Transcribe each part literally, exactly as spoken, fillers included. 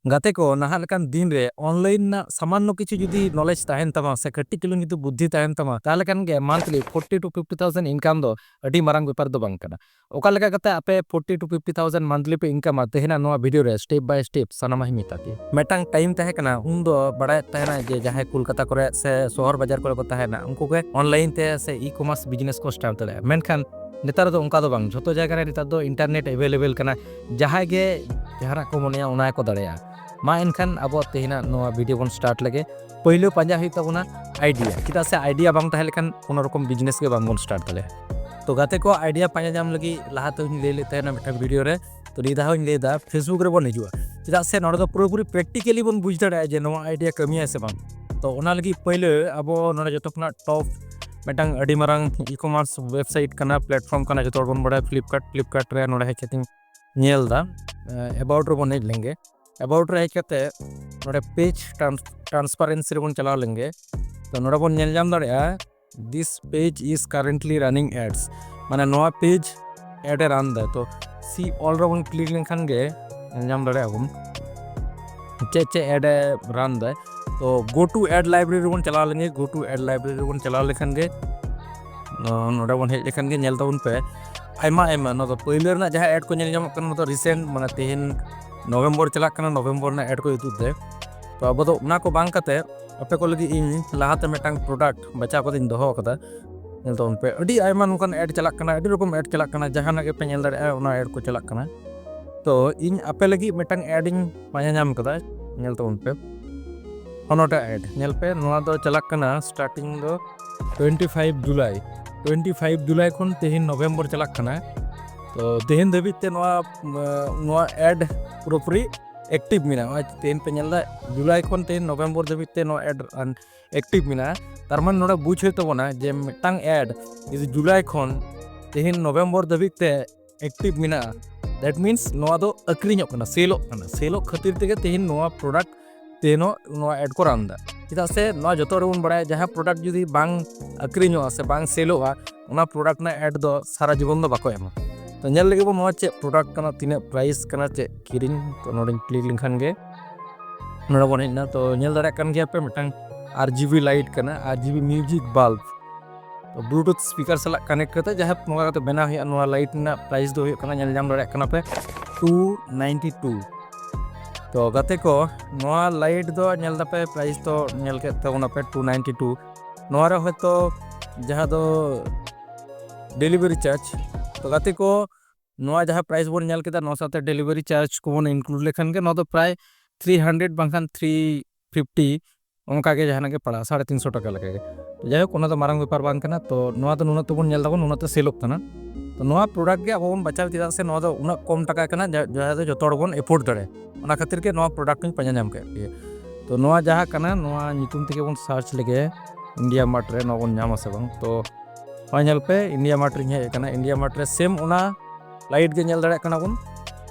ᱜᱟᱛᱮ ᱠᱚ, ᱱᱟᱦᱟᱜ ᱞᱮᱠᱟᱱ ᱫᱤᱱ ᱨᱮ online ᱨᱮᱱᱟᱜ ᱥᱟᱢᱟᱱᱱᱚ ᱠᱤᱪᱷᱩ ᱡᱩᱫᱤ knowledge ᱛᱟᱦᱮᱱ ᱛᱟᱢᱟ ᱥᱮ ᱠᱟᱹᱴᱤᱡ ᱪᱩᱞᱩᱝ ᱡᱩᱫᱤ ᱵᱩᱫᱽᱫᱷᱤ ᱛᱟᱦᱮᱱ ᱛᱟᱢᱟ, ᱛᱟᱦᱚᱞᱮ ᱠᱷᱟᱱ ᱜᱮ monthly forty to fifty thousand income ᱫᱚ ᱟᱹᱰᱤ ᱢᱟᱨᱟᱝ ᱵᱮᱯᱟᱨ ᱫᱚ ᱵᱟᱝ ᱠᱟᱱᱟ᱾ ᱚᱠᱟ ᱞᱮᱠᱟ ᱠᱟᱛᱮ ᱟᱯᱮ forty to fifty thousand monthly ᱯᱮ ᱤᱱᱠᱟᱢᱟ, ᱛᱮᱦᱮᱧᱟᱜ ᱱᱚᱣᱟ ᱵᱷᱤᱰᱤᱭᱳ ᱨᱮ step by step ᱥᱟᱱᱟᱢᱟᱜ ᱤᱧ ᱢᱮᱛᱟ ᱯᱮᱭᱟ᱾ ᱢᱤᱫᱴᱟᱝ ᱴᱟᱭᱤᱢ ᱛᱟᱦᱮᱸ ᱠᱟᱱᱟ, ᱩᱱ ᱫᱚ ᱵᱟᱲᱟᱭ ᱛᱟᱦᱮᱱᱟ ᱡᱮ ᱡᱟᱦᱟᱸᱭ ᱠᱳᱞᱠᱟᱛᱟ ᱠᱚᱨᱮ ᱥᱮ ᱥᱚᱦᱚᱨ ᱵᱟᱡᱟᱨ ᱠᱚᱨᱮ ᱠᱚ ᱛᱟᱦᱮᱱᱟ, ᱩᱱᱠᱩ ᱜᱮ online ᱛᱮ ᱥᱮ e-commerce business ᱠᱚ start ᱫᱟᱲᱮᱭᱟᱜᱼᱟ᱾ ᱢᱮᱱᱠᱷᱟᱱ ᱱᱮᱛᱟᱨ ᱫᱚ ᱚᱱᱠᱟ ᱫᱚ ᱵᱟᱝ, ᱡᱷᱚᱛᱚ ᱡᱟᱭᱜᱟ ᱨᱮ ᱱᱮᱛᱟᱨ ᱫᱚ internet available ᱠᱟᱱᱟ, ᱡᱟᱦᱟᱸᱭ ᱜᱮ ᱡᱟᱦᱟᱱᱟᱜ ᱠᱚ ᱢᱚᱱᱮᱭᱟ ᱚᱱᱟ ᱜᱮᱠᱚ ᱫᱟᱲᱮᱭᱟᱜᱼᱟ᱾ ᱢᱟ ᱮᱱᱠᱷᱟᱱ ᱟᱵᱚ ᱛᱮᱦᱮᱧᱟᱜ ᱱᱚᱣᱟ ᱵᱷᱤᱰᱤᱭᱳ ᱵᱚᱱ start ᱞᱮᱜᱮ᱾ ᱯᱳᱭᱞᱳ ᱯᱟᱸᱡᱟ ᱦᱩᱭᱩᱜ ᱛᱟᱵᱚᱱᱟ idea, ᱪᱮᱫᱟᱜ ᱥᱮ idea ᱵᱟᱝ ᱛᱟᱦᱮᱸ ᱞᱮᱠᱷᱟᱱ ᱠᱳᱱᱳ ᱨᱚᱠᱚᱢ business ᱜᱮ ᱵᱟᱝ ᱵᱚᱱ start ᱫᱟᱲᱮᱭᱟᱜᱼᱟ᱾ ᱛᱚ ᱜᱟᱛᱮ ᱠᱚ, idea ᱯᱟᱸᱡᱟ ᱧᱟᱢ ᱞᱟᱹᱜᱤᱫ ᱞᱟᱦᱟ ᱛᱮᱦᱚᱧ ᱞᱟᱹᱭ ᱞᱮᱫ ᱛᱟᱦᱮᱱᱟ ᱢᱤᱫᱴᱟᱝ ᱵᱷᱤᱰᱤᱭᱳ ᱨᱮ, ᱛᱚ ᱱᱤᱭᱟᱹ ᱫᱷᱟᱣ ᱦᱚᱧ ᱞᱟᱹᱭ ᱮᱫᱟ, Facebook ᱨᱮᱵᱚᱱ ᱦᱤᱡᱩᱜᱼᱟ, ᱪᱮᱫᱟᱜ ᱥᱮ ᱱᱚᱰᱮ ᱫᱚ ᱯᱩᱨᱟᱹᱯᱩᱨᱤ practically ᱵᱚᱱ ᱵᱩᱡᱽ ᱫᱟᱲᱮᱭᱟᱜᱼᱟ ᱡᱮ ᱱᱚᱣᱟ idea ᱠᱟᱹᱢᱤᱭᱟ ᱥᱮ ᱵᱟᱝ᱾ ᱛᱚ ᱚᱱᱟ ᱞᱟᱹᱜᱤᱫ ᱯᱳᱭᱞᱳ ᱟᱵᱚ ᱱᱚᱰᱮ ᱡᱚᱛᱚ ᱠᱷᱚᱱᱟᱜ top ᱢᱤᱫᱴᱟᱝ ᱟᱹᱰᱤ ᱢᱟᱨᱟᱝ e-commerce website ᱠᱟᱱᱟ, platform ᱠᱟᱱᱟ, ᱡᱚᱛᱚ ᱦᱚᱲ ᱵᱚᱱ ᱵᱟᱲᱟᱭᱟ Flipkart᱾ Flipkart ᱨᱮ ᱱᱚᱰᱮ ᱦᱮᱡ ᱠᱟᱛᱮᱧ ᱧᱮᱞ ᱮᱫᱟ, about ᱨᱮᱵᱚᱱ ᱦᱮᱡ ᱞᱮᱱᱜᱮ᱾ About ᱨᱮ ᱦᱮᱡ ᱠᱟᱛᱮ ᱱᱚᱰᱮ page trans- transparency ᱨᱮᱵᱚᱱ ᱪᱟᱞᱟᱣ ᱞᱮᱱᱜᱮ᱾ ᱛᱚ ᱱᱚᱰᱮ ᱵᱚᱱ ᱧᱮᱞ ᱧᱟᱢ ᱫᱟᱲᱮᱭᱟᱜᱼᱟ, this page is currently running ads, ᱢᱟᱱᱮ ᱱᱚᱣᱟ page ad ᱮ run ᱫᱟ᱾ ᱛᱚ see all ᱨᱮᱵᱚᱱ click ᱞᱮᱱᱠᱷᱟᱱ ᱜᱮ ᱧᱮᱞ ᱧᱟᱢ ᱫᱟᱲᱮᱭᱟᱜᱼᱟ ᱵᱚᱱ ᱪᱮᱫ ᱪᱮᱫ ad ᱮ run ᱫᱟᱭ᱾ ᱛᱚ go to ad library ᱨᱮᱵᱚᱱ ᱪᱟᱞᱟᱣ ᱞᱮᱱᱜᱮ᱾ Go to ad library ᱨᱮᱵᱚᱱ ᱪᱟᱞᱟᱣ ᱞᱮᱠᱷᱟᱱ ᱜᱮ, ᱱᱚ- ᱱᱚᱰᱮ ᱵᱚᱱ ᱦᱮᱡ ᱞᱮᱠᱷᱟᱱ ᱜᱮ ᱧᱮᱞ ᱛᱟᱵᱚᱱ ᱯᱮ ᱟᱭᱢᱟ ᱟᱭᱢᱟ, ᱱᱚᱣᱟ ᱫᱚ ᱯᱳᱭᱞᱳ ᱨᱮᱱᱟᱜ ᱡᱟᱦᱟᱸ ad ᱠᱚ ᱧᱮᱞ ᱧᱟᱢᱚᱜ ᱠᱟᱱᱟ, ᱱᱚᱣᱟ ᱫᱚ recent, ᱢᱟᱱᱮ ᱛᱮᱦᱮᱧ ᱱᱚᱵᱷᱮᱢᱵᱚᱨ ᱪᱟᱞᱟᱜ ᱠᱟᱱᱟ, ᱱᱚᱵᱷᱮᱢᱵᱚᱨ ᱨᱮᱱᱟᱜ ad ᱠᱚ ᱩᱫᱩᱜ ᱫᱟᱭ᱾ ᱛᱚ ᱟᱵᱚ ᱫᱚ ᱚᱱᱟ ᱠᱚ ᱵᱟᱝ ᱠᱟᱛᱮ ᱟᱯᱮ ᱠᱚ ᱞᱟᱹᱜᱤᱫ ᱤᱧ ᱞᱟᱦᱟᱛᱮ ᱢᱤᱫᱴᱟᱝ product ᱵᱟᱪᱷᱟᱣ ᱠᱟᱛᱮᱧ ᱫᱚᱦᱚ ᱟᱠᱟᱫᱟ᱾ ᱧᱮᱞ ᱛᱟᱵᱚᱱ ᱯᱮ, ᱟᱹᱰᱤ ᱟᱭᱢᱟ ᱱᱚᱝᱠᱟᱱ ad ᱪᱟᱞᱟᱜ ᱠᱟᱱᱟ, ᱟᱹᱰᱤ ᱨᱚᱠᱚᱢ ad ᱪᱟᱞᱟᱜ ᱠᱟᱱᱟ, ᱡᱟᱦᱟᱱᱟᱜ ᱜᱮᱯᱮ ᱧᱮᱞ ᱫᱟᱲᱮᱭᱟᱜᱼᱟ, ᱚᱱᱟ ad ᱠᱚ ᱪᱟᱞᱟᱜ ᱠᱟᱱᱟ᱾ ᱛᱚ ᱤᱧ ᱟᱯᱮ ᱞᱟᱹᱜᱤᱫ ᱢᱤᱫᱴᱟᱝ ad ᱤᱧ ᱯᱟᱸᱡᱟ ᱧᱟᱢ ᱠᱟᱫᱟ, ᱧᱮᱞ ᱛᱟᱵᱚᱱ ᱯᱮ᱾ ᱚᱱᱟᱴᱟᱜ ad ᱧᱮᱞ ᱯᱮ, ᱱᱚᱣᱟ ᱫᱚ ᱪᱟᱞᱟᱜ ᱠᱟᱱᱟ starting ᱫᱚ twenty five July, twenty five July ᱠᱷᱚᱱ ᱛᱮᱦᱮᱧ ᱱᱚᱵᱷᱮᱢᱵᱚᱨ ᱪᱟᱞᱟᱜ ᱠᱟᱱᱟ᱾ ᱛᱚ ᱛᱮᱦᱮᱧ ᱫᱷᱟᱹᱵᱤᱡ ᱛᱮ ᱱᱚᱣᱟ, ᱱᱚᱣᱟ ad ᱯᱩᱨᱟᱹᱯᱩᱨᱤ active ᱢᱮᱱᱟᱜᱼᱟ᱾ ᱱᱚᱜᱼᱚᱭ ᱛᱮᱦᱮᱧ ᱯᱮ ᱧᱮᱞ ᱮᱫᱟ, ᱡᱩᱞᱟᱭ ᱠᱷᱚᱱ ᱛᱮᱦᱮᱧ ᱱᱚᱵᱷᱮᱢᱵᱚᱨ ᱫᱷᱟᱹᱵᱤᱡ ᱛᱮ ᱱᱚᱣᱟ ad active ᱢᱮᱱᱟᱜᱼᱟ᱾ ᱛᱟᱨ ᱢᱟᱱᱮ ᱱᱚᱰᱮ ᱵᱩᱡᱽ ᱦᱩᱭᱩᱜ ᱛᱟᱵᱚᱱᱟ ᱡᱮ ᱢᱤᱫᱴᱟᱝ ad ᱡᱩᱫᱤ ᱡᱩᱞᱟᱭ ᱠᱷᱚᱱ ᱛᱮᱦᱮᱧ ᱱᱚᱵᱷᱮᱢᱵᱚᱨ ᱫᱷᱟᱹᱵᱤᱡ ᱛᱮ active ᱢᱮᱱᱟᱜᱼᱟ, that means ᱱᱚᱣᱟ ᱫᱚ ᱟᱹᱠᱷᱨᱤᱧᱚᱜ ᱠᱟᱱᱟ, ᱥᱮᱞᱚᱜ ᱠᱟᱱᱟ᱾ ᱥᱮᱞᱚᱜ ᱠᱷᱟᱹᱛᱤᱨ ᱛᱮᱜᱮ ᱛᱮᱦᱮᱧ ᱱᱚᱣᱟ product ᱛᱮᱦᱮᱧ ᱱᱚᱣᱟ ad ᱠᱚ run ᱮᱫᱟ᱾ ᱪᱮᱫᱟᱜ ᱥᱮ ᱱᱚᱣᱟ ᱡᱚᱛᱚ ᱦᱚᱲ ᱵᱚᱱ ᱵᱟᱲᱟᱭᱟ, ᱡᱟᱦᱟᱸ product ᱡᱩᱫᱤ ᱵᱟᱝ ᱟᱹᱠᱷᱨᱤᱧᱚᱜᱼᱟ ᱥᱮ ᱵᱟᱝ ᱥᱮᱞᱚᱜᱼᱟ, ᱚᱱᱟ product ᱨᱮᱱᱟᱜ ad ᱫᱚ ᱥᱟᱨᱟ ᱡᱤᱵᱚᱱ ᱫᱚ ᱵᱟᱠᱚ ᱮᱢᱟ᱾ ᱛᱚ ᱧᱮᱞ ᱞᱮᱜᱮ ᱵᱚᱱ ᱱᱚᱣᱟ ᱪᱮᱫ product ᱠᱟᱱᱟ, ᱛᱤᱱᱟᱹᱜ price ᱠᱟᱱᱟ, ᱪᱮᱫ ᱠᱤᱨᱤᱧ᱾ ᱛᱚ ᱱᱚᱰᱮᱧ click ᱞᱮᱱᱠᱷᱟᱱ ᱜᱮ ᱱᱚᱰᱮ ᱵᱚᱱ ᱦᱮᱡ ᱮᱱᱟ᱾ ᱛᱚ ᱧᱮᱞ ᱫᱟᱲᱮᱭᱟᱜ ᱠᱟᱱ ᱜᱮᱭᱟ ᱯᱮ, ᱢᱤᱫᱴᱟᱝ R G B light ᱠᱟᱱᱟ, R G B music bulb᱾ ᱛᱚ Bluetooth speaker ᱥᱟᱞᱟᱜ connect ᱠᱟᱛᱮ ᱡᱟᱦᱟᱸ ᱱᱚᱣᱟ ᱠᱟᱛᱮ ᱵᱮᱱᱟᱣ ᱦᱩᱭᱩᱜᱼᱟ, ᱱᱚᱣᱟ light ᱨᱮᱱᱟᱜ price ᱫᱚ ᱦᱩᱭᱩᱜ ᱠᱟᱱᱟ, ᱧᱮᱞ ᱧᱟᱢ ᱫᱟᱲᱮᱭᱟᱜ ᱠᱟᱱᱟ ᱯᱮ, two ninety two᱾ ᱛᱚ ᱜᱟᱛᱮ ᱠᱚ, ᱱᱚᱣᱟ light ᱫᱚ ᱧᱮᱞ ᱫᱟᱯᱮ, price ᱫᱚ ᱧᱮᱞ ᱠᱮᱫ ᱛᱟᱵᱚᱱᱟᱯᱮ, two ninety two᱾ ᱱᱚᱣᱟ ᱨᱮ ᱦᱚᱭᱛᱳ ᱡᱟᱦᱟᱸ ᱫᱚ delivery charge, ᱛᱚ ᱜᱟᱛᱮ ᱠᱚ, ᱱᱚᱣᱟ ᱡᱟᱦᱟᱸ price ᱵᱚᱱ ᱧᱮᱞ ᱠᱮᱫᱟ, ᱱᱚᱣᱟ ᱥᱟᱶᱛᱮ delivery charge ᱠᱚᱵᱚᱱ include ᱞᱮᱠᱷᱟᱱ ᱜᱮ ᱱᱚᱣᱟ ᱫᱚ ᱯᱨᱟᱭ three hundred ᱵᱟᱝᱠᱷᱟᱱ three fifty ᱚᱱᱠᱟ ᱜᱮ ᱡᱟᱦᱟᱱᱟᱜ ᱜᱮ ᱯᱟᱲᱟᱜᱼᱟ, ᱥᱟᱲᱮ ᱛᱤᱱ ᱥᱚ ᱴᱟᱠᱟ ᱞᱮᱠᱟ ᱜᱮ᱾ ᱛᱚ ᱡᱟᱭᱦᱳᱠ, ᱚᱱᱟ ᱫᱚ ᱢᱟᱨᱟᱝ ᱵᱮᱯᱟᱨ ᱵᱟᱝ ᱠᱟᱱᱟ᱾ ᱛᱚ ᱱᱚᱣᱟ ᱫᱚ ᱱᱩᱱᱟᱹᱜ ᱛᱮᱵᱚᱱ ᱧᱮᱞ ᱫᱟᱵᱚᱱ, ᱱᱩᱱᱟᱹᱜ ᱛᱮ ᱥᱮᱞᱚᱜ ᱠᱟᱱᱟ᱾ ᱛᱚ ᱱᱚᱣᱟ product ᱜᱮ ᱟᱵᱚ ᱵᱚᱱ ᱵᱟᱪᱷᱟᱣ, ᱪᱮᱫᱟᱜ ᱥᱮ ᱱᱚᱣᱟ ᱫᱚ ᱩᱱᱟᱹᱜ ᱠᱚᱢ ᱴᱟᱠᱟ ᱠᱟᱱᱟ, ᱡᱟ- ᱡᱟᱦᱟᱸ ᱫᱚ ᱡᱚᱛᱚ ᱦᱚᱲ ᱵᱚᱱ afford ᱫᱟᱲᱮᱭᱟᱜᱼᱟ᱾ ᱚᱱᱟ ᱠᱷᱟᱹᱛᱤᱨ ᱜᱮ ᱱᱚᱣᱟ product ᱤᱧ ᱯᱟᱸᱡᱟ ᱧᱟᱢ ᱠᱮᱫ ᱜᱮ᱾ ᱛᱚ ᱱᱚᱣᱟ ᱡᱟᱦᱟᱸ ᱠᱟᱱᱟ, ᱱᱚᱣᱟ ᱧᱩᱛᱩᱢ ᱛᱮᱜᱮ ᱵᱚᱱ search ᱞᱮᱜᱮ, India Mart ᱨᱮ ᱱᱚᱣᱟ ᱵᱚᱱ ᱧᱟᱢᱟ ᱥᱮ ᱵᱟᱝ᱾ ᱛᱚ ᱱᱚᱣᱟ ᱧᱮᱞ ᱯᱮ, India Mart ᱨᱤᱧ ᱦᱮᱡ ᱟᱠᱟᱱᱟ᱾ India Mart ᱨᱮ same ᱚᱱᱟ light ᱜᱮ ᱧᱮᱞ ᱫᱟᱲᱮᱭᱟᱜ ᱠᱟᱱᱟ ᱵᱚᱱ᱾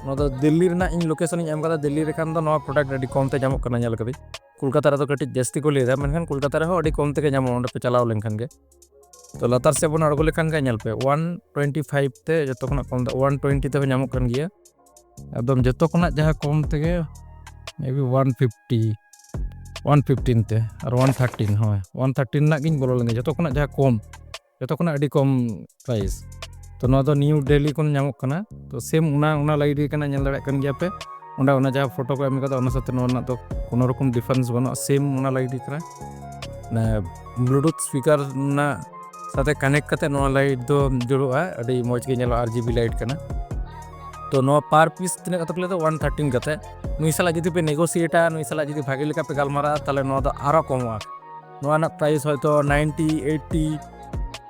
ᱱᱚᱣᱟ ᱫᱚ ᱫᱤᱞᱞᱤ ᱨᱮᱱᱟᱜ ᱤᱧ location ᱤᱧ ᱮᱢ ᱠᱟᱫᱟ᱾ ᱫᱤᱞᱞᱤ ᱨᱮᱠᱷᱟᱱ ᱫᱚ ᱱᱚᱣᱟ product ᱟᱹᱰᱤ ᱠᱚᱢ ᱛᱮ ᱧᱟᱢᱚᱜ ᱠᱟᱱᱟ, ᱧᱮᱞ ᱠᱟᱫᱟᱹᱧ᱾ ᱠᱳᱞᱠᱟᱛᱟ ᱨᱮᱫᱚ ᱠᱟᱹᱴᱤᱡ ᱡᱟᱹᱥᱛᱤ ᱠᱚ ᱞᱟᱹᱭ ᱮᱫᱟ, ᱢᱮᱱᱠᱷᱟᱱ ᱠᱳᱞᱠᱟᱛᱟ ᱨᱮᱦᱚᱸ ᱟᱹᱰᱤ ᱠᱚᱢ ᱛᱮᱜᱮ ᱧᱟᱢᱚᱜᱼᱟ, ᱚᱸᱰᱮ ᱯᱮ ᱪᱟᱞᱟᱣ ᱞᱮᱱᱠᱷᱟᱱ ᱜᱮ᱾ ᱛᱚ ᱞᱟᱛᱟᱨ ᱥᱮᱫ ᱵᱚᱱ ᱟᱬᱜᱚ ᱞᱮᱠᱷᱟᱱ ᱜᱮ ᱧᱮᱞ ᱯᱮ, one twenty five ᱛᱮ ᱡᱚᱛᱚ ᱠᱷᱚᱱᱟᱜ ᱠᱚᱢ ᱫᱚ one twenty ᱛᱮᱦᱚᱸ ᱧᱟᱢᱚᱜ ᱠᱟᱱ ᱜᱮᱭᱟ᱾ ᱮᱠᱫᱚᱢ ᱡᱚᱛᱚ ᱠᱷᱚᱱᱟᱜ ᱡᱟᱦᱟᱸ ᱠᱚᱢ ᱛᱮᱜᱮ maybe one fifty, one fifteen ᱛᱮ ᱟᱨ one thirteen, ᱦᱳᱭ, one thirteen ᱨᱮᱱᱟᱜ ᱜᱤᱧ ᱵᱚᱞᱚ ᱞᱮᱱ ᱜᱮ, ᱡᱚᱛᱚ ᱠᱷᱚᱱᱟᱜ ᱡᱟᱦᱟᱸ ᱠᱚᱢ, ᱡᱚᱛᱚ ᱠᱷᱚᱱᱟᱜ ᱟᱹᱰᱤ ᱠᱚᱢ price᱾ ᱛᱚ ᱱᱚᱣᱟ ᱫᱚ New Delhi ᱠᱷᱚᱱ ᱧᱟᱢᱚᱜ ᱠᱟᱱᱟ᱾ ᱛᱚ same ᱚᱱᱟ, ᱚᱱᱟ light ᱜᱮ ᱠᱟᱱᱟ, ᱧᱮᱞ ᱫᱟᱲᱮᱭᱟᱜ ᱠᱟᱱ ᱜᱮᱭᱟ ᱯᱮ᱾ ᱚᱸᱰᱮ ᱚᱱᱟ ᱡᱟᱦᱟᱸ ᱯᱷᱳᱴᱳ ᱠᱚ ᱮᱢ ᱠᱟᱫᱟ, ᱚᱱᱟ ᱥᱟᱶᱛᱮ ᱱᱚᱣᱟ ᱨᱮᱱᱟᱜ ᱫᱚ ᱠᱳᱱᱳ ᱨᱚᱠᱚᱢ difference ᱵᱟᱹᱱᱩᱜᱼᱟ, same ᱚᱱᱟ light ᱜᱮ ᱠᱟᱱᱟ᱾ ᱢᱟᱱᱮ Bluetooth speaker ᱨᱮᱱᱟᱜ ᱥᱟᱶᱛᱮ connect ᱠᱟᱛᱮ ᱱᱚᱣᱟ light ᱫᱚ ᱡᱩᱞᱩᱜᱼᱟ, ᱟᱹᱰᱤ ᱢᱚᱡᱽ ᱜᱮ ᱧᱮᱞᱚᱜᱼᱟ, R G B light ᱠᱟᱱᱟ᱾ ᱛᱚ ᱱᱚᱣᱟ per piece ᱛᱤᱱᱟᱹᱜ ᱠᱟᱛᱮ ᱠᱚ ᱞᱟᱹᱭ ᱫᱟ? One thirteen ᱠᱟᱛᱮ᱾ ᱱᱩᱭ ᱥᱟᱞᱟᱜ ᱡᱩᱫᱤ ᱯᱮ negotiateᱟ, ᱱᱩᱭ ᱥᱟᱞᱟᱜ ᱡᱩᱫᱤ ᱵᱷᱟᱜᱮ ᱞᱮᱠᱟ ᱯᱮ ᱜᱟᱞᱢᱟᱨᱟᱜᱼᱟ, ᱛᱟᱦᱚᱞᱮ ᱱᱚᱣᱟ ᱫᱚ ᱟᱨᱚ ᱠᱚᱢᱚᱜᱼᱟ᱾ ᱱᱚᱣᱟ ᱨᱮᱱᱟᱜ price ᱦᱚᱭᱛᱳ ninety, eighty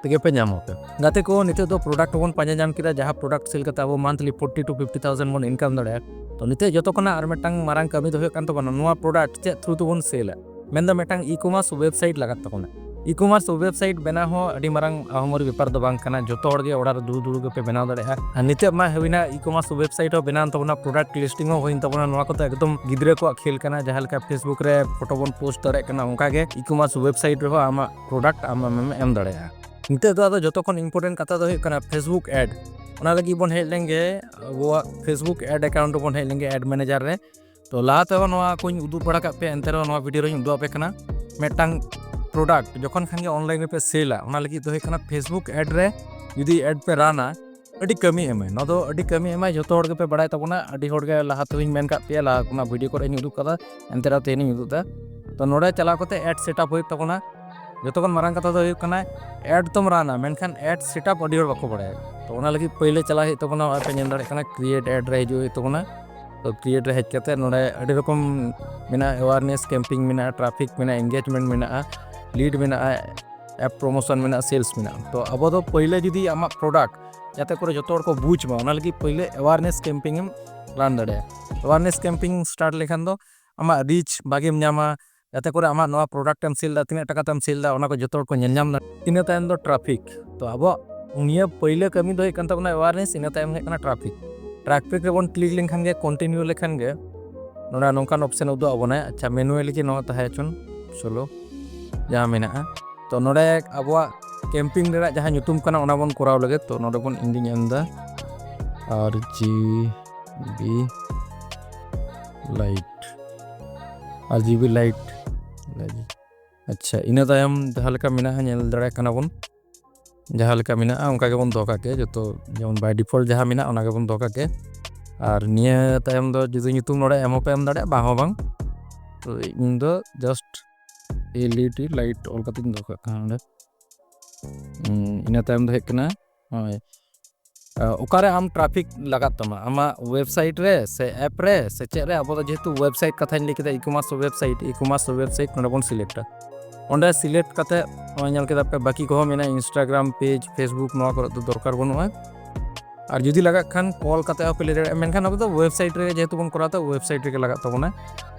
ᱛᱮᱜᱮ ᱯᱮ ᱧᱟᱢᱟ ᱯᱮ᱾ ᱜᱟᱛᱮ ᱠᱚ, ᱱᱤᱛᱚᱜ ᱫᱚ product ᱦᱚᱸᱵᱚᱱ ᱯᱟᱸᱡᱟ ᱧᱟᱢ ᱠᱮᱫᱟ, ᱡᱟᱦᱟᱸ product sell ᱠᱟᱛᱮ ᱟᱵᱚ monthly forty to fifty thousand ᱵᱚᱱ income ᱫᱟᱲᱮᱭᱟᱜᱼᱟ᱾ ᱛᱚ ᱱᱤᱛᱚᱜ ᱡᱚᱛᱚ ᱠᱷᱚᱱᱟᱜ ᱟᱨ ᱢᱤᱫᱴᱟᱝ ᱢᱟᱨᱟᱝ ᱠᱟᱹᱢᱤ ᱫᱚ ᱦᱩᱭᱩᱜ ᱠᱟᱱ ᱛᱟᱵᱚᱱᱟ, ᱱᱚᱣᱟ product ᱪᱮᱫ through ᱛᱮᱵᱚᱱ ᱥᱮᱞᱟ, ᱢᱮᱱᱫᱚ ᱢᱤᱫᱴᱟᱝ e-commerce website ᱞᱟᱜᱟᱜ ᱛᱟᱵᱚᱱᱟ᱾ E-commerce website ᱵᱮᱱᱟᱣ ᱦᱚᱸ ᱟᱹᱰᱤ ᱢᱟᱨᱟᱝ ᱟᱦᱚᱢᱚᱨᱤ ᱵᱮᱯᱟᱨ ᱫᱚ ᱵᱟᱝ ᱠᱟᱱᱟ, ᱡᱚᱛᱚ ᱦᱚᱲ ᱜᱮ ᱚᱲᱟᱜ ᱨᱮ ᱫᱩᱲᱩᱵ ᱫᱩᱲᱩᱵ ᱜᱮᱯᱮ ᱵᱮᱱᱟᱣ ᱫᱟᱲᱮᱭᱟᱜᱼᱟ᱾ ᱟᱨ ᱱᱤᱛᱚᱜ ᱢᱟ ᱦᱩᱭᱱᱟ, e-commerce website ᱦᱚᱸ ᱵᱮᱱᱟᱣ ᱮᱱ ᱛᱟᱵᱚᱱᱟ, product listing ᱦᱚᱸ ᱦᱩᱭᱮᱱ ᱛᱟᱵᱚᱱᱟ, ᱱᱚᱣᱟ ᱠᱚᱫᱚ ᱮᱠᱫᱚᱢ ᱜᱤᱫᱽᱨᱟᱹ ᱠᱚᱣᱟᱜ ᱠᱷᱮᱞ ᱠᱟᱱᱟ᱾ ᱡᱟᱦᱟᱸ ᱞᱮᱠᱟ Facebook ᱨᱮ ᱯᱷᱳᱴᱳ ᱵᱚᱱ post ᱫᱟᱲᱮᱭᱟᱜ ᱠᱟᱱᱟ, ᱚᱱᱠᱟ ᱜᱮ e-commerce website ᱨᱮᱦᱚᱸ ᱟᱢᱟᱜ product ᱟᱢ ᱟᱢᱮᱢ ᱮᱢ ᱫᱟᱲᱮᱭᱟᱜᱼᱟ᱾ ᱱᱤᱛᱚᱜ ᱫᱚ ᱟᱫᱚ ᱡᱚᱛᱚ ᱠᱷᱚᱱ important ᱠᱟᱛᱷᱟ ᱫᱚ ᱦᱩᱭᱩᱜ ᱠᱟᱱᱟ Facebook ad᱾ ᱚᱱᱟ ᱞᱟᱹᱜᱤᱫ ᱵᱚᱱ ᱦᱮᱡ ᱞᱮᱱ ᱜᱮ ᱟᱵᱚᱣᱟᱜ Facebook ad account ᱨᱮᱵᱚᱱ ᱦᱮᱡ ᱞᱮᱱ ᱜᱮ, ad manager ᱨᱮ᱾ ᱛᱚ ᱞᱟᱦᱟ ᱛᱮᱦᱚᱸ ᱱᱚᱣᱟ ᱠᱚᱧ ᱩᱫᱩᱜ ᱵᱟᱲᱟ ᱠᱟᱜ ᱯᱮᱭᱟ, ᱮᱱᱛᱮ ᱨᱮᱦᱚᱸ ᱱᱚᱣᱟ video ᱨᱮᱧ ᱩᱫᱩᱜ ᱟᱯᱮ ᱠᱟᱱᱟ᱾ ᱢᱤᱫᱴᱟᱝ product ᱡᱚᱠᱷᱚᱱ ᱠᱷᱟᱱ ᱜᱮ online ᱨᱮᱯᱮ ᱥᱮᱞᱟ, ᱚᱱᱟ ᱞᱟᱹᱜᱤᱫ ᱫᱚ ᱦᱩᱭᱩᱜ ᱠᱟᱱᱟ Facebook ad ᱨᱮ ᱡᱩᱫᱤ ad ᱯᱮ ᱨᱟᱱᱟ, ᱟᱹᱰᱤ ᱠᱟᱹᱢᱤ ᱮᱢᱟᱭ᱾ ᱱᱚᱣᱟ ᱫᱚ ᱟᱹᱰᱤ ᱠᱟᱹᱢᱤ ᱮᱢᱟᱭ, ᱡᱚᱛᱚ ᱦᱚᱲ ᱜᱮᱯᱮ ᱵᱟᱲᱟᱭ ᱛᱟᱵᱚᱱᱟ᱾ ᱟᱹᱰᱤ ᱦᱚᱲ ᱜᱮ ᱞᱟᱦᱟ ᱛᱮᱦᱚᱸᱧ ᱢᱮᱱ ᱠᱟᱜ ᱯᱮᱭᱟ, ᱞᱟᱦᱟ ᱚᱱᱟ video ᱠᱚᱨᱮᱧ ᱩᱫᱩᱜ ᱠᱟᱫᱟ, ᱮᱱᱛᱮ ᱨᱮᱦᱚᱸ ᱛᱮᱦᱮᱧᱤᱧ ᱩᱫᱩᱜ ᱮᱫᱟ᱾ ᱛᱚ ᱱᱚᱰᱮ ᱪᱟᱞᱟᱣ ᱠᱟᱛᱮ ad setup ᱦᱩᱭᱩᱜ ᱛᱟᱵᱚᱱᱟ᱾ ᱡᱚᱛᱚ ᱠᱷᱚᱱ ᱢᱟᱨᱟᱝ ᱠᱟᱛᱷᱟ ᱫᱚ ᱦᱩᱭᱩᱜ ᱠᱟᱱᱟ ad ᱛᱚᱢ ᱨᱟᱱᱟ, ᱢᱮᱱᱠᱷᱟᱱ ad setup ᱟᱹᱰᱤ ᱦᱚᱲ ᱵᱟᱠᱚ ᱵᱟᱲᱟᱭᱟ᱾ ᱛᱚ ᱚᱱᱟ ᱞᱟᱹᱜᱤᱫ ᱯᱟᱹᱭᱞᱟᱹ ᱪᱟᱞᱟᱜ ᱦᱩᱭᱩᱜ ᱛᱟᱵᱚᱱᱟ, ᱱᱚᱜᱼᱚᱭ ᱯᱮ ᱧᱮᱞ ᱫᱟᱲᱮᱭᱟᱜ ᱠᱟᱱᱟ create ad ᱨᱮ ᱦᱤᱡᱩᱜ ᱦᱩᱭᱩᱜ ᱛᱟᱵᱚᱱᱟ᱾ ᱛᱚ create ᱨᱮ ᱦᱮᱡ ᱠᱟᱛᱮ ᱱᱚᱰᱮ ᱟᱹᱰᱤ ᱨᱚᱠᱚᱢ ᱢᱮᱱᱟᱜᱼᱟ, awareness campaign ᱢᱮᱱᱟᱜᱼᱟ, traffic ᱢᱮᱱᱟᱜᱼᱟ, engagement ᱢᱮᱱᱟᱜᱼᱟ, lead ᱢᱮᱱᱟᱜᱼᱟ, app promotion ᱢᱮᱱᱟᱜᱼᱟ, sales ᱢᱮᱱᱟᱜᱼᱟ᱾ ᱛᱚ ᱟᱵᱚ ᱫᱚ ᱯᱟᱹᱭᱞᱟᱹ ᱡᱩᱫᱤ ᱟᱢᱟᱜ product ᱡᱟᱛᱮ ᱠᱚᱨᱮ ᱡᱚᱛᱚ ᱦᱚᱲ ᱠᱚ ᱵᱩᱡᱽ ᱢᱟ, ᱚᱱᱟ ᱞᱟᱹᱜᱤᱫ ᱯᱟᱹᱭᱞᱟᱹ awareness campaign ᱮᱢ run ᱫᱟᱲᱮᱭᱟᱜᱼᱟ᱾ Awareness campaign start ᱞᱮᱠᱷᱟᱱ ᱫᱚ ᱟᱢᱟᱜ reach ᱵᱷᱟᱜᱮᱢ ᱧᱟᱢᱟ, ᱡᱟᱛᱮ ᱠᱚᱨᱮ ᱟᱢᱟᱜ ᱱᱚᱣᱟ product ᱮᱢ ᱥᱮᱞ ᱮᱫᱟ, ᱛᱤᱱᱟᱹᱜ ᱴᱟᱠᱟ ᱛᱮᱢ ᱥᱮᱞ ᱮᱫᱟ, ᱚᱱᱟ ᱠᱚ ᱡᱚᱛᱚ ᱦᱚᱲ ᱠᱚ ᱧᱮᱞ ᱧᱟᱢ ᱫᱟᱲᱮᱭᱟᱜᱼᱟ᱾ ᱤᱱᱟᱹ ᱛᱟᱭᱚᱢ ᱫᱚ traffic᱾ ᱛᱚ ᱟᱵᱚᱣᱟᱜ ᱱᱤᱭᱟᱹ ᱯᱟᱹᱭᱞᱟᱹ ᱠᱟᱹᱢᱤ ᱫᱚ ᱦᱩᱭᱩᱜ ᱠᱟᱱ ᱛᱟᱵᱚᱱᱟ awareness, ᱤᱱᱟᱹ ᱛᱟᱭᱚᱢ ᱦᱩᱭᱩᱜ ᱠᱟᱱᱟ traffic᱾ Traffic ᱨᱮᱵᱚᱱ click ᱞᱮᱱᱠᱷᱟᱱ ᱜᱮ, continue ᱞᱮᱠᱷᱟᱱ ᱜᱮ ᱱᱚᱰᱮ ᱱᱚᱝᱠᱟᱱ option ᱩᱫᱩᱜ ᱟᱵᱚᱱᱟᱭ᱾ ᱟᱪᱪᱷᱟ, manually ᱜᱮ ᱱᱚᱣᱟ ᱛᱟᱦᱮᱸ ᱦᱚᱪᱚᱱ, ᱪᱚᱞᱚ, ᱡᱟᱦᱟᱸ ᱢᱮᱱᱟᱜᱼᱟ᱾ ᱛᱚ ᱱᱚᱰᱮ ᱟᱵᱚᱣᱟᱜ campaign ᱨᱮᱱᱟᱜ ᱡᱟᱦᱟᱸ ᱧᱩᱛᱩᱢ ᱠᱟᱱᱟ, ᱚᱱᱟ ᱵᱚᱱ ᱠᱚᱨᱟᱣ ᱞᱟᱹᱜᱤᱫ᱾ ᱛᱚ ᱱᱚᱰᱮ ᱵᱚᱱ, ᱤᱧ ᱫᱩᱧ ᱮᱢ ᱮᱫᱟ R G B light, R G B light᱾ ᱟᱪᱪᱷᱟ, ᱤᱱᱟᱹ ᱛᱟᱭᱚᱢ ᱡᱟᱦᱟᱸ ᱞᱮᱠᱟ ᱢᱮᱱᱟᱜᱼᱟ, ᱧᱮᱞ ᱫᱟᱲᱮᱭᱟᱜ ᱠᱟᱱᱟ ᱵᱚᱱ, ᱡᱟᱦᱟᱸ ᱞᱮᱠᱟ ᱢᱮᱱᱟᱜᱼᱟ ᱚᱱᱠᱟ ᱜᱮᱵᱚᱱ ᱫᱚᱦᱚ ᱠᱟᱜ ᱜᱮ ᱡᱚᱛᱚ, ᱡᱮᱢᱚᱱ by default ᱡᱟᱦᱟᱸ ᱢᱮᱱᱟᱜᱼᱟ ᱚᱱᱟ ᱜᱮᱵᱚᱱ ᱫᱚᱦᱚ ᱠᱟᱜ ᱜᱮ᱾ ᱟᱨ ᱱᱤᱭᱟᱹ ᱛᱟᱭᱚᱢ ᱫᱚ ᱡᱩᱫᱤ ᱧᱩᱛᱩᱢ ᱱᱚᱰᱮ ᱮᱢ ᱦᱚᱸᱯᱮ ᱮᱢ ᱫᱟᱲᱮᱭᱟᱜᱼᱟ, ᱵᱟᱝ ᱦᱚᱸ ᱵᱟᱝ᱾ ᱛᱚ ᱤᱧ ᱫᱚ just L E D light ᱚᱞ ᱠᱟᱛᱮᱧ ᱫᱚᱦᱚ ᱠᱟᱜ ᱠᱟᱱᱟ ᱱᱚᱰᱮ᱾ ᱩᱸ, ᱤᱱᱟᱹ ᱛᱟᱭᱚᱢ ᱫᱚ ᱦᱩᱭᱩᱜ ᱠᱟᱱᱟ ᱱᱚᱜᱼᱚᱭ, ᱟ, ᱚᱠᱟᱨᱮ ᱟᱢ traffic ᱞᱟᱜᱟᱜ ᱛᱟᱢᱟ, ᱟᱢᱟᱜ website ᱨᱮ ᱥᱮ app ᱨᱮ ᱥᱮ ᱪᱮᱫ ᱨᱮ? ᱟᱵᱚ ᱫᱚ ᱡᱮᱦᱮᱛᱩ website ᱠᱟᱛᱷᱟᱧ ᱞᱟᱹᱭ ᱠᱮᱫᱟ, e-commerce website, e-commerce website ᱱᱚᱰᱮ ᱵᱚᱱ selectᱟ᱾ ᱚᱸᱰᱮ select ᱠᱟᱛᱮ ᱱᱚᱜᱼᱚᱭ ᱧᱮᱞ ᱠᱮᱫᱟ ᱯᱮ, ᱵᱟᱹᱠᱤ ᱠᱚᱦᱚᱸ ᱢᱮᱱᱟᱜᱼᱟ, Instagram page, Facebook, ᱱᱚᱣᱟ ᱠᱚᱨᱮ ᱫᱚ ᱫᱚᱨᱠᱟᱨ ᱵᱟᱹᱱᱩᱜᱼᱟ᱾ ᱟᱨ ᱡᱩᱫᱤ ᱞᱟᱜᱟᱜ ᱠᱷᱟᱱ call ᱠᱟᱛᱮ ᱦᱚᱸᱯᱮ ᱞᱟᱹᱭ ᱫᱟᱲᱮᱭᱟᱜᱼᱟ, ᱢᱮᱱᱠᱷᱟᱱ ᱟᱵᱚ ᱫᱚ website ᱨᱮ ᱡᱮᱦᱮᱛᱩ ᱵᱚᱱ ᱠᱚᱨᱟᱣ ᱮᱫᱟ, website ᱨᱮᱜᱮ ᱞᱟᱜᱟᱜ ᱛᱟᱵᱚᱱᱟ᱾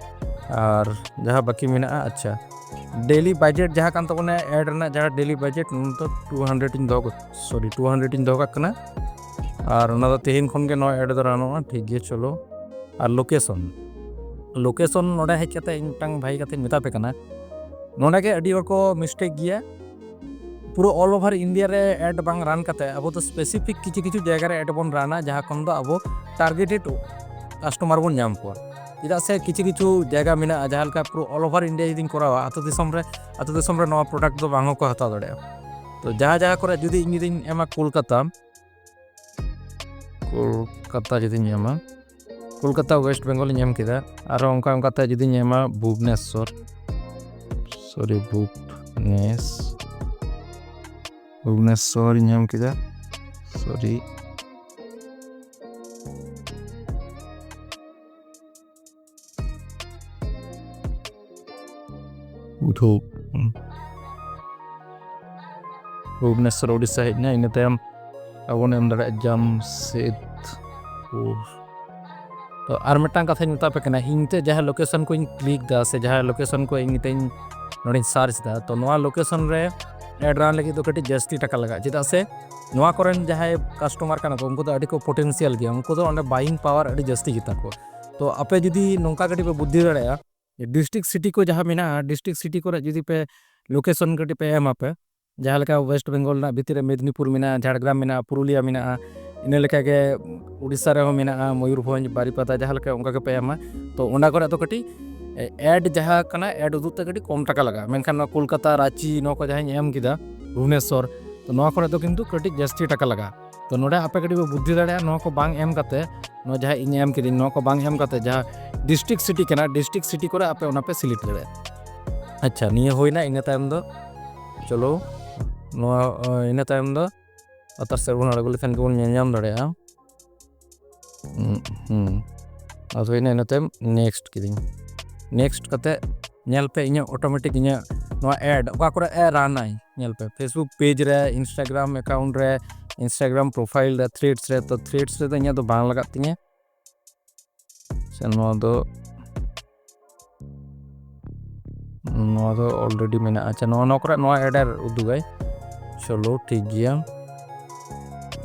ᱟᱨ ᱡᱟᱦᱟᱸ ᱵᱟᱹᱠᱤ ᱢᱮᱱᱟᱜᱼᱟ, ᱟᱪᱪᱷᱟ, daily budget ᱡᱟᱦᱟᱸ ᱠᱟᱱ ᱛᱟᱵᱚᱱᱟ ad ᱨᱮᱱᱟᱜ, ᱡᱟᱦᱟᱸ daily budget, ᱱᱚᱣᱟ ᱫᱚ two hundred ᱤᱧ ᱫᱚᱦᱚ ᱠᱟᱜ, sorry, two hundred ᱤᱧ ᱫᱚᱦᱚ ᱠᱟᱜ ᱠᱟᱱᱟ᱾ ᱟᱨ ᱚᱱᱟ ᱫᱚ ᱛᱮᱦᱮᱧ ᱠᱷᱚᱱ ᱜᱮ ᱱᱚᱣᱟ ad ᱫᱚ ᱨᱟᱱᱚᱜᱼᱟ, ᱴᱷᱤᱠ ᱜᱮᱭᱟ, ᱪᱚᱞᱚ᱾ ᱟᱨ location, location ᱱᱚᱰᱮ ᱦᱮᱡ ᱠᱟᱛᱮ ᱤᱧ ᱢᱤᱫᱴᱟᱝ ᱵᱷᱟᱹᱜᱤ ᱠᱟᱛᱷᱟᱧ ᱢᱮᱛᱟ ᱯᱮ ᱠᱟᱱᱟ, ᱱᱚᱰᱮ ᱜᱮ ᱟᱹᱰᱤ ᱦᱚᱲ ᱠᱚ mistake ᱜᱮᱭᱟ᱾ ᱯᱩᱨᱟᱹ all over India ᱨᱮ ᱮᱰ ᱵᱟᱝ ᱨᱟᱱ ᱠᱟᱛᱮ ᱟᱵᱚ ᱫᱚ ᱥᱯᱮᱥᱤᱯᱷᱤᱠ ᱠᱤᱪᱷᱩ ᱠᱤᱪᱷᱩ ᱡᱟᱭᱜᱟ ᱨᱮ ᱮᱰ ᱵᱚᱱ ᱨᱟᱱᱟ, ᱡᱟᱦᱟᱸ ᱠᱷᱚᱱ ᱫᱚ ᱟᱵᱚ ᱴᱟᱨᱜᱮᱴᱮᱰ ᱠᱟᱥᱴᱚᱢᱟᱨ ᱵᱚᱱ ᱧᱟᱢ ᱠᱚᱣᱟ᱾ ᱪᱮᱫᱟᱜ ᱥᱮ ᱠᱤᱪᱷᱩ ᱠᱤᱪᱷᱩ ᱡᱟᱭᱜᱟ ᱢᱮᱱᱟᱜᱼᱟ, ᱡᱟᱦᱟᱸ ᱞᱮᱠᱟ ᱯᱩᱨᱟᱹ all over India ᱡᱩᱫᱤᱧ ᱠᱚᱨᱟᱣᱟ, ᱟᱹᱛᱩ ᱫᱤᱥᱚᱢ ᱨᱮ ᱟᱹᱛᱩ ᱫᱤᱥᱚᱢ ᱨᱮ ᱱᱚᱣᱟ ᱯᱨᱚᱰᱟᱠᱴ ᱫᱚ ᱵᱟᱝ ᱦᱚᱸᱠᱚ ᱦᱟᱛᱟᱣ ᱫᱟᱲᱮᱭᱟᱜᱼᱟ᱾ ᱛᱚ ᱡᱟᱦᱟᱸ ᱡᱟᱦᱟᱸ ᱠᱚᱨᱮ ᱡᱩᱫᱤ ᱤᱧ ᱡᱩᱫᱤᱧ ᱮᱢᱟ ᱠᱳᱞᱠᱟᱛᱟ, ᱠᱳᱞᱠᱟᱛᱟ ᱡᱩᱫᱤᱧ ᱮᱢᱟ, ᱠᱳᱞᱠᱟᱛᱟ ᱳᱭᱮᱥᱴ ᱵᱮᱝᱜᱚᱞ ᱤᱧ ᱮᱢ ᱠᱮᱫᱟ᱾ ᱟᱨᱚ ᱚᱱᱠᱟ ᱚᱱᱠᱟᱛᱮ ᱡᱩᱫᱤᱧ ᱮᱢᱟ ᱵᱷᱩᱵᱽᱱᱮᱥᱚᱨ, ᱥᱚᱨᱤ, ᱵᱷᱩᱵᱽᱱᱮᱥ ᱵᱷᱩᱵᱽᱱᱮᱥᱚᱨ ᱤᱧ ᱮᱢ ᱠᱮᱫᱟ, ᱥᱚᱨᱤ᱾ ᱩᱫᱷᱳᱵ᱾ ᱦᱩᱸ᱾ ᱵᱷᱩᱵᱽᱱᱮᱥᱚᱨ, ᱳᱰᱤᱥᱟ ᱦᱮᱡ ᱮᱱᱟ, ᱤᱱᱟᱹ ᱛᱟᱭᱚᱢ ᱟᱵᱚ ᱵᱚᱱ ᱮᱢ ᱫᱟᱲᱮᱭᱟᱜᱼᱟ ᱡᱟᱢᱥᱮᱫᱽᱯᱩᱨ᱾ ᱛᱚ ᱟᱨ ᱢᱤᱫᱴᱟᱝ ᱠᱟᱛᱷᱟᱧ ᱢᱮᱛᱟ ᱯᱮ ᱠᱟᱱᱟ, ᱤᱧ ᱛᱮ ᱡᱟᱦᱟᱸ ᱞᱳᱠᱮᱥᱚᱱ ᱠᱚᱧ ᱠᱞᱤᱠ ᱫᱟ ᱥᱮ ᱡᱟᱦᱟᱸ ᱞᱳᱠᱮᱥᱚᱱ ᱠᱚ ᱤᱧ ᱛᱮᱧ ᱱᱚᱰᱮᱧ ᱥᱟᱨᱪ ᱫᱟ, ᱛᱚ ᱱᱚᱣᱟ ᱞᱳᱠᱮᱥᱚᱱ ᱨᱮ ᱮᱰ ᱨᱟᱱ ᱞᱟᱹᱜᱤᱫ ᱫᱚ ᱠᱟᱹᱴᱤᱡ ᱡᱟᱹᱥᱛᱤ ᱴᱟᱠᱟ ᱞᱟᱜᱟᱜᱼᱟ᱾ ᱪᱮᱫᱟᱜ ᱥᱮ ᱱᱚᱣᱟ ᱠᱚᱨᱮᱱ ᱡᱟᱦᱟᱸᱭ ᱠᱟᱥᱴᱚᱢᱟᱨ ᱠᱟᱱᱟ ᱠᱚ, ᱩᱱᱠᱩ ᱫᱚ ᱟᱹᱰᱤ ᱠᱚ ᱯᱚᱴᱮᱱᱥᱤᱭᱟᱞ ᱜᱮᱭᱟ, ᱩᱱᱠᱩ ᱫᱚ ᱚᱸᱰᱮ ᱵᱟᱭᱤᱝ ᱯᱟᱣᱟᱨ ᱟᱹᱰᱤ ᱡᱟᱹᱥᱛᱤ ᱜᱮᱛᱟ ᱠᱚᱣᱟ᱾ ᱛᱚ ᱟᱯᱮ ᱡᱩᱫᱤ ᱱᱚᱝᱠᱟ ᱠᱟᱹᱴᱤᱡ ᱯᱮ ᱵᱩᱫᱽᱫᱷᱤ ᱫᱟᱲᱮᱭᱟᱜᱼᱟ, ᱰᱤᱥᱴᱨᱤᱠᱴ ᱥᱤᱴᱤ ᱠᱚ ᱡᱟᱦᱟᱸ ᱢᱮᱱᱟᱜᱼᱟ, ᱰᱤᱥᱴᱨᱤᱠᱴ ᱥᱤᱴᱤ ᱠᱚᱨᱮ ᱡᱩᱫᱤ ᱯᱮ ᱞᱳᱠᱮᱥᱚᱱ ᱠᱟᱹᱴᱤᱡ ᱯᱮ ᱮᱢᱟ ᱯᱮ, ᱡᱟᱦᱟᱸ ᱞᱮᱠᱟ ᱳᱭᱮᱥᱴ ᱵᱮᱝᱜᱚᱞ ᱨᱮᱱᱟᱜ ᱵᱷᱤᱛᱤᱨ ᱨᱮ ᱢᱮᱫᱽᱱᱤᱯᱩᱨ ᱢᱮᱱᱟᱜᱼᱟ, ᱡᱷᱟᱲᱜᱨᱟᱢ ᱢᱮᱱᱟᱜᱼᱟ, ᱯᱩᱨᱩᱞᱤᱭᱟ ᱢᱮᱱᱟᱜᱼᱟ, ᱤᱱᱟᱹ ᱞᱮᱠᱟᱜᱮ ᱩᱲᱤᱥᱥᱟ ᱨᱮᱦᱚᱸ ᱢᱮᱱᱟᱜᱼᱟ, ᱢᱚᱭᱩᱨᱵᱷᱚᱸᱡᱽ, ᱵᱟᱨᱤᱯᱟᱫᱟ, ᱡᱟᱦᱟᱸ ᱞᱮᱠᱟ ᱚᱱᱠᱟ ᱜᱮᱯᱮ ᱮᱢᱟ᱾ ᱛᱚ ᱚᱱᱟ ᱠᱚᱨᱮ ᱫᱚ ᱠᱟᱹᱴᱤᱡ ᱮᱰ ᱡᱟᱦᱟᱸ ᱠᱟᱱᱟ, ᱮᱰ ᱩᱫᱩᱜ ᱛᱮ ᱠᱟᱹᱴᱤᱡ ᱠᱚᱢ ᱴᱟᱠᱟ ᱞᱟᱜᱟᱜᱼᱟ᱾ ᱢᱮᱱᱠᱷᱟᱱ ᱱᱚᱣᱟ ᱠᱳᱞᱠᱟᱛᱟ, ᱨᱟᱸᱪᱤ, ᱱᱚᱣᱟ ᱠᱚ ᱡᱟᱦᱟᱸᱧ ᱮᱢ ᱠᱮᱫᱟ, ᱵᱷᱩᱵᱽᱱᱮᱥᱚᱨ, ᱛᱚ ᱱᱚᱣᱟ ᱠᱚᱨᱮ ᱫᱚ ᱠᱤᱱᱛᱩ ᱠᱟᱹᱴᱤᱡ ᱡᱟᱹᱥᱛᱤ ᱴᱟᱠᱟ ᱞᱟᱜᱟᱜᱼᱟ᱾ ᱛᱚ ᱱᱚᱰᱮ ᱟᱯᱮ ᱠᱟᱹᱴᱤᱡ ᱯᱮ ᱵᱩᱫᱽᱫᱷᱤ ᱫᱟᱲᱮᱭᱟᱜᱼᱟ, ᱱᱚᱣᱟ ᱠᱚ ᱵᱟᱝ ᱮᱢ ᱠᱟᱛᱮ, ᱱᱚᱣᱟ ᱡᱟᱦᱟᱸ ᱤᱧ ᱮᱢ ᱠᱤᱫᱟᱹᱧ, ᱱᱚᱣᱟ ᱠᱚ ᱵᱟᱝ ᱮᱢ ᱠᱟᱛᱮ ᱡᱟᱦᱟᱸ ᱰᱤᱥᱴᱨᱤᱠᱴ ᱥᱤᱴᱤ ᱠᱟᱱᱟ, ᱰᱤᱥᱴᱨᱤᱠᱴ ᱥᱤᱴᱤ ᱠᱚᱨᱮ ᱟᱯᱮ ᱚᱱᱟ ᱯᱮ ᱥᱤᱞᱮᱠᱴ ᱫᱟᱲᱮᱭᱟᱜᱼᱟ᱾ ᱟᱪᱪᱷᱟ, ᱱᱤᱭᱟᱹ ᱦᱩᱭᱱᱟ᱾ ᱤᱱᱟᱹ ᱛᱟᱭᱚᱢ ᱫᱚ ᱪᱚᱞᱚ ᱱᱚᱣᱟ, ᱤᱱᱟᱹ ᱛᱟᱭᱚᱢ ᱫᱚ ᱞᱟᱛᱟᱨ ᱥᱮᱫ ᱵᱚᱱ ᱟᱬᱜᱚ ᱞᱮᱠᱷᱟᱱ ᱜᱮᱵᱚᱱ ᱧᱮᱞ ᱧᱟᱢ ᱫᱟᱲᱮᱭᱟᱜᱼᱟ᱾ ᱦᱩᱸ, ᱦᱩᱸ᱾ ᱟᱫᱚ ᱦᱩᱭᱱᱟ, ᱤᱱᱟᱹ ᱛᱟᱭᱚᱢ ᱱᱮᱠᱥᱴ ᱠᱤᱫᱟᱹᱧ᱾ ᱱᱮᱠᱥᱴ ᱠᱟᱛᱮ ᱧᱮᱞ ᱯᱮ, ᱤᱧᱟᱹᱜ ᱚᱴᱳᱢᱮᱴᱤᱠ ᱤᱧᱟᱹᱜ ᱱᱚᱣᱟ ᱮᱰ ᱚᱠᱟ ᱠᱚᱨᱮ ᱮ ᱨᱟᱱᱟᱭ, ᱧᱮᱞ ᱯᱮ, Facebook ᱯᱮᱡᱽ ᱨᱮ, Instagram ᱮᱠᱟᱣᱩᱱᱴ ᱨᱮ, Instagram ᱯᱨᱚᱯᱷᱟᱭᱤᱞ ᱨᱮ, ᱛᱷᱨᱮᱰᱥ ᱨᱮ᱾ ᱛᱚ ᱛᱷᱨᱮᱰᱥ ᱨᱮᱫᱚ ᱤᱧᱟᱹᱜ ᱫᱚ ᱵᱟᱝ ᱞᱟᱜᱟᱜ ᱛᱤᱧᱟᱹ᱾ ᱥᱮ ᱱᱚᱣᱟ ᱫᱚ, ᱱᱚᱣᱟ ᱫᱚ ᱚᱞᱨᱮᱰᱤ ᱢᱮᱱᱟᱜᱼᱟ᱾ ᱟᱪᱪᱷᱟ, ᱱᱚᱣᱟ, ᱱᱚᱣᱟ ᱠᱚᱨᱮ ᱱᱚᱣᱟ ᱮᱰ ᱟᱨ ᱩᱫᱩᱜᱟᱭ᱾ ᱪᱚᱞᱚ, ᱴᱷᱤᱠ ᱜᱮᱭᱟ᱾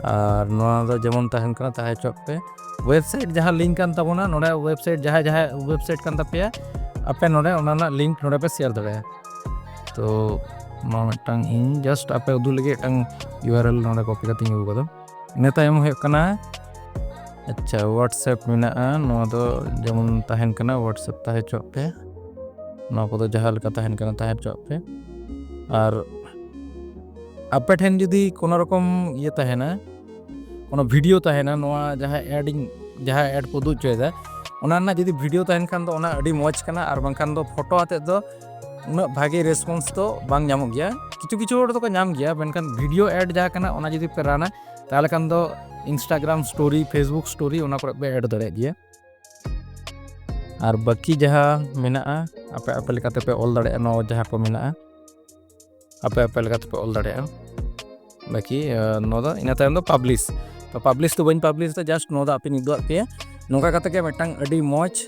ᱟᱨ ᱱᱚᱣᱟ ᱫᱚ ᱡᱮᱢᱚᱱ ᱛᱟᱦᱮᱱ ᱠᱟᱱᱟ, ᱛᱟᱦᱮᱸ ᱦᱚᱪᱚᱣᱟᱜ ᱯᱮ᱾ ᱣᱮᱵᱥᱟᱭᱤᱴ ᱡᱟᱦᱟᱸ ᱞᱤᱝᱠ ᱠᱟᱱ ᱛᱟᱵᱚᱱᱟ, ᱱᱚᱰᱮ ᱣᱮᱵᱥᱟᱭᱤᱴ, ᱡᱟᱦᱟᱸᱭ ᱡᱟᱦᱟᱸᱭ ᱣᱮᱵᱥᱟᱭᱤᱴ ᱠᱟᱱ ᱛᱟᱯᱮᱭᱟ, ᱟᱯᱮ ᱱᱚᱰᱮ ᱚᱱᱟ ᱨᱮᱱᱟᱜ ᱞᱤᱝᱠ ᱱᱚᱰᱮ ᱯᱮ ᱥᱮᱭᱟᱨ ᱫᱟᱲᱮᱭᱟᱜᱼᱟ᱾ ᱛᱚ ᱱᱚᱣᱟ ᱢᱤᱫᱴᱟᱝ ᱤᱧ just ᱟᱯᱮ ᱩᱫᱩᱜ ᱞᱟᱹᱜᱤᱫ ᱢᱤᱫᱴᱟᱝ ᱭᱩ ᱟᱨ ᱮᱞ ᱱᱚᱰᱮ ᱠᱚᱯᱤ ᱠᱟᱛᱮᱧ ᱟᱹᱜᱩ ᱠᱟᱫᱟ᱾ ᱤᱱᱟᱹ ᱛᱟᱭᱚᱢ ᱦᱩᱭᱩᱜ ᱠᱟᱱᱟ, ᱟᱪᱪᱷᱟ, WhatsApp ᱢᱮᱱᱟᱜᱼᱟ, ᱱᱚᱣᱟ ᱫᱚ ᱡᱮᱢᱚᱱ ᱛᱟᱦᱮᱱ ᱠᱟᱱᱟ WhatsApp ᱛᱟᱦᱮᱸ ᱦᱚᱪᱚᱣᱟᱜ ᱯᱮ, ᱱᱚᱣᱟ ᱠᱚᱫᱚ ᱡᱟᱦᱟᱸ ᱞᱮᱠᱟ ᱛᱟᱦᱮᱱ ᱠᱟᱱᱟ ᱛᱟᱦᱮᱸ ᱦᱚᱪᱚᱣᱟᱜ ᱯᱮ᱾ ᱟᱨ ᱟᱯᱮ ᱴᱷᱮᱱ ᱡᱩᱫᱤ ᱠᱳᱱᱳ ᱨᱚᱠᱚᱢ ᱤᱭᱟᱹ ᱛᱟᱦᱮᱱᱟ, ᱠᱳᱱᱳ ᱵᱷᱤᱰᱤᱭᱳ ᱛᱟᱦᱮᱱᱟ, ᱱᱚᱣᱟ ᱡᱟᱦᱟᱸ ᱮᱰ ᱤᱧ ᱡᱟᱦᱟᱸ ᱮᱰ ᱠᱚ ᱩᱫᱩᱜ ᱦᱚᱪᱚᱭᱮᱫᱟ, ᱚᱱᱟ ᱨᱮᱱᱟᱜ ᱡᱩᱫᱤ ᱵᱷᱤᱰᱤᱭᱳ ᱛᱟᱦᱮᱱ ᱠᱷᱟᱱ ᱫᱚ ᱚᱱᱟ ᱟᱹᱰᱤ ᱢᱚᱡᱽ ᱠᱟᱱᱟ, ᱟᱨ ᱵᱟᱝᱠᱷᱟᱱ ᱫᱚ ᱯᱷᱳᱴᱳ ᱟᱛᱮᱫ ᱫᱚ ᱩᱱᱟᱹᱜ ᱵᱷᱟᱜᱮ ᱨᱮᱥᱯᱚᱱᱥ ᱫᱚ ᱵᱟᱝ ᱧᱟᱢᱚᱜ ᱜᱮᱭᱟ᱾ ᱠᱤᱪᱷᱩ ᱠᱤᱪᱷᱩ ᱦᱚᱲ ᱫᱚᱠᱚ ᱧᱟᱢ ᱜᱮᱭᱟ, ᱢᱮᱱᱠᱷᱟᱱ ᱵᱷᱤᱰᱤᱭᱳ ᱮᱰ ᱡᱟᱦᱟᱸ ᱠᱟᱱᱟ ᱚᱱᱟ ᱡᱩᱫᱤ ᱯᱮ ᱨᱟᱱᱟ, ᱛᱟᱦᱚᱞᱮ ᱠᱷᱟᱱ ᱫᱚ Instagram ᱥᱴᱳᱨᱤ, Facebook ᱥᱴᱳᱨᱤ, ᱚᱱᱟ ᱠᱚᱨᱮ ᱯᱮ ᱮᱰ ᱫᱟᱲᱮᱭᱟᱜ ᱜᱮᱭᱟ᱾ ᱟᱨ ᱵᱟᱹᱠᱤ ᱡᱟᱦᱟᱸ ᱢᱮᱱᱟᱜᱼᱟ, ᱟᱯᱮ ᱟᱯᱮ ᱞᱮᱠᱟᱛᱮ ᱯᱮ ᱚᱞ ᱫᱟᱲᱮᱭᱟᱜᱼᱟ, ᱱᱚᱣᱟ ᱡᱟᱦᱟᱸ ᱠᱚ ᱢᱮᱱᱟᱜᱼᱟ, ᱟᱯᱮ ᱟᱯᱮ ᱞᱮᱠᱟᱛᱮ ᱯᱮ ᱚᱞ ᱫᱟᱲᱮᱭᱟᱜᱼᱟ᱾ ᱵᱟᱹᱠᱤ ᱟᱸ, ᱱᱚᱣᱟ ᱫᱚ ᱤᱱᱟᱹ ᱛᱟᱭᱚᱢ ᱫᱚ ᱯᱟᱵᱽᱞᱤᱥ᱾ ᱛᱚ ᱯᱟᱵᱽᱞᱤᱥ ᱫᱚ ᱵᱟᱹᱧ ᱯᱟᱵᱽᱞᱤᱥ ᱮᱫᱟ, just ᱱᱚᱣᱟ ᱫᱚ ᱟᱯᱮᱧ ᱩᱫᱩᱜ ᱟᱫ ᱯᱮᱭᱟ᱾ ᱱᱚᱝᱠᱟ ᱠᱟᱛᱮ ᱜᱮ ᱢᱤᱫᱴᱟᱝ ᱟᱹᱰᱤ ᱢᱚᱡᱽ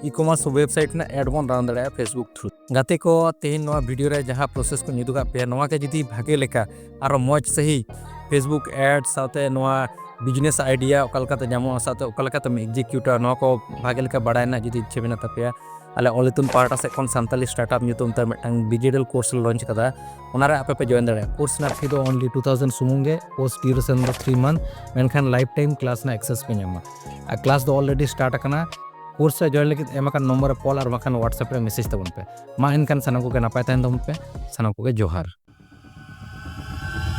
ᱤ-ᱠᱚᱢᱟᱨᱥ ᱣᱮᱵᱥᱟᱭᱤᱴ ᱨᱮᱱᱟᱜ ᱮᱰ ᱵᱚᱱ ᱨᱟᱱ ᱫᱟᱲᱮᱭᱟᱜᱼᱟ Facebook ᱛᱷᱨᱩ᱾ ᱜᱟᱛᱮ ᱠᱚ, ᱛᱮᱦᱮᱧ ᱱᱚᱣᱟ ᱵᱷᱤᱰᱤᱭᱳ ᱨᱮ ᱡᱟᱦᱟᱸ ᱯᱨᱚᱥᱮᱥ ᱠᱚᱧ ᱩᱫᱩᱜ ᱟᱫ ᱯᱮᱭᱟ, ᱱᱚᱣᱟ ᱜᱮ ᱡᱩᱫᱤ ᱵᱷᱟᱜᱮ ᱞᱮᱠᱟ ᱟᱨᱚ ᱢᱚᱡᱽ ᱥᱟᱹᱦᱤ Facebook ᱮᱰ ᱥᱟᱶᱛᱮ ᱱᱚᱣᱟ ᱵᱤᱡᱽᱱᱮᱥ ᱟᱭᱰᱤᱭᱟ ᱚᱠᱟ ᱞᱮᱠᱟᱛᱮ ᱧᱟᱢᱚᱜᱼᱟ, ᱥᱟᱶᱛᱮ ᱚᱠᱟ ᱞᱮᱠᱟᱛᱮᱢ ᱮᱠᱡᱤᱠᱤᱭᱩᱴᱟ, ᱱᱚᱣᱟ ᱠᱚ ᱵᱷᱟᱜᱮ ᱞᱮᱠᱟ ᱵᱟᱲᱟᱭ ᱨᱮᱱᱟᱜ ᱡᱩᱫᱤ ᱤᱪᱪᱷᱟᱹ ᱢᱮᱱᱟᱜ ᱛᱟᱯᱮᱭᱟ, ᱟᱞᱮ ᱚᱞ ᱤᱛᱩᱱ ᱯᱟᱦᱴᱟ ᱥᱮᱫ ᱠᱷᱚᱱ ᱥᱟᱱᱛᱟᱞᱤ ᱥᱴᱟᱨᱴᱟᱯ ᱧᱩᱛᱩᱢ ᱛᱮ ᱢᱤᱫᱴᱟᱝ ᱰᱤᱡᱤᱴᱟᱞ ᱠᱳᱨᱥ ᱞᱮ ᱞᱚᱧᱪ ᱠᱟᱫᱟ, ᱚᱱᱟᱨᱮ ᱟᱯᱮ ᱯᱮ ᱡᱚᱭᱮᱱ ᱫᱟᱲᱮᱭᱟᱜᱼᱟ᱾ ᱠᱳᱨᱥ ᱨᱮᱱᱟᱜ ᱯᱷᱤ ᱫᱚ only two thousand ᱥᱩᱢᱩᱝ ᱜᱮ, ᱠᱳᱨᱥ ᱰᱤᱭᱩᱨᱮᱥᱚᱱ ᱫᱚ ᱛᱷᱨᱤ ᱢᱟᱱᱛᱷ, ᱢᱮᱱᱠᱷᱟᱱ ᱞᱟᱭᱤᱯᱷ ᱴᱟᱭᱤᱢ ᱠᱞᱟᱥ ᱨᱮᱱᱟᱜ ᱮᱠᱥᱮᱥ ᱯᱮ ᱧᱟᱢᱟ᱾ ᱟᱨ ᱠᱞᱟᱥ ᱫᱚ ᱚᱞᱨᱮᱰᱤ ᱥᱴᱟᱨᱴ ᱟᱠᱟᱱᱟ᱾ ᱠᱳᱨᱥ ᱨᱮ ᱡᱚᱭᱮᱱ ᱞᱟᱹᱜᱤᱫ ᱮᱢ ᱟᱠᱟᱱ ᱱᱚᱢᱵᱚᱨ ᱨᱮ ᱠᱚᱞ ᱟᱨ ᱵᱟᱝᱠᱷᱟᱱ WhatsApp ᱨᱮ ᱢᱮᱥᱮᱡᱽ ᱛᱟᱵᱚᱱ ᱯᱮ᱾ ᱢᱟ ᱮᱱᱠᱷᱟᱱ ᱥᱟᱱᱟᱢ ᱠᱚᱜᱮ ᱱᱟᱯᱟᱭ ᱛᱟᱦᱮᱱ ᱛᱟᱵᱚᱱ ᱯᱮ, ᱥᱟᱱᱟᱢ ᱠᱚᱜᱮ ᱡᱚᱦᱟᱨ᱾